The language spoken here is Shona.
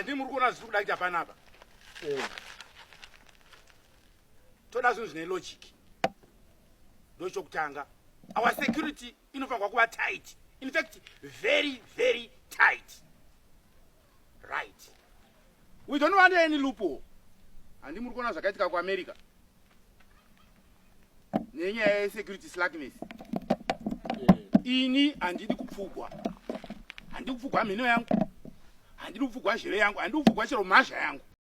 Handii muri kuona zviri kuda kuita panapa? Toda zvinhu zvine logic. Ndochokutanga, our security inofanirwa kuva tight, in fact very very tight, right? We don't want any loophole. Handi muri kuona zvakaitika kuAmerica nenyaya yesecurity slackness? Ini handidi kupfugwa, handidi kupfugwa mhino yangu, handidi kupfugwa zheve yangu, handidi kupfugwa chero mhazha yangu.